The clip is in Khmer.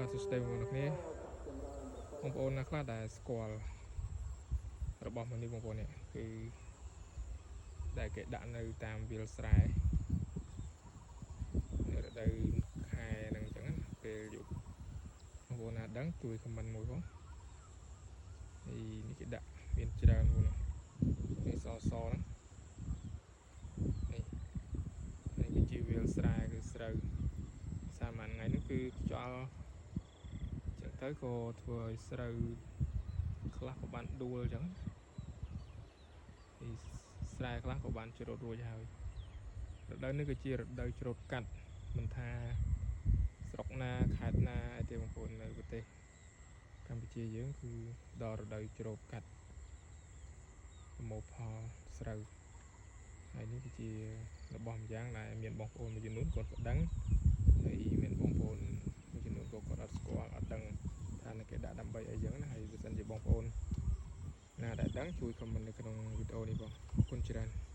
បាទសួស្តីបងប្អូនទាំងគ្នាបងប្អូនណាខ្លះដែលស្គាល់របស់មួយនេះបងប្អូននេះគឺដែលគេដាក់នៅតាមវាលស្រែនៅរដូវខែហ្នឹងអញ្ចឹងណាពេលយប់បងប្អូនណាដឹងជួយ comment មួយផងនេះនេះគេដាក់មានច្រើនបងប្អូននេះសសហ្នឹងនេះនេះគឺជាវាលស្រែគឺស្រូវសាមញ្ញថ្ងៃនេះគឺខ្យល់ ចឹងទៅក៏ធ្វើឲ្យស្រូវខ្លះក៏បានដួលចឹងនេះស្រែខ្លះក៏បានច្រូតរួចហើយរដូវនេះគឺជារដូវច្រូតកាត់មិនថាស្រុកណាខេត្តណាអីទេបងប្អូននៅប្រទេសកម្ពុជាយើងគឺដល់រដូវច្រូតកាត់ប្រមូលផលស្រូវហើយនេះគឺជារបស់ម្យ៉ាងដែលមានបងប្អូនមួយចំនួនគាត់ក៏ដឹងហើយមានបងប្អូនមួយចំនួនក៏គាត់អត់ស្គាល់អត់ដឹងថានៅគេដាក់ដើម្បីអីចឹងណាហើយបើសិនជាបងប្អូនណាដែលដឹងជួយ comment នៅក្នុងវីដេអូនេះបងអរគុណច្រើន។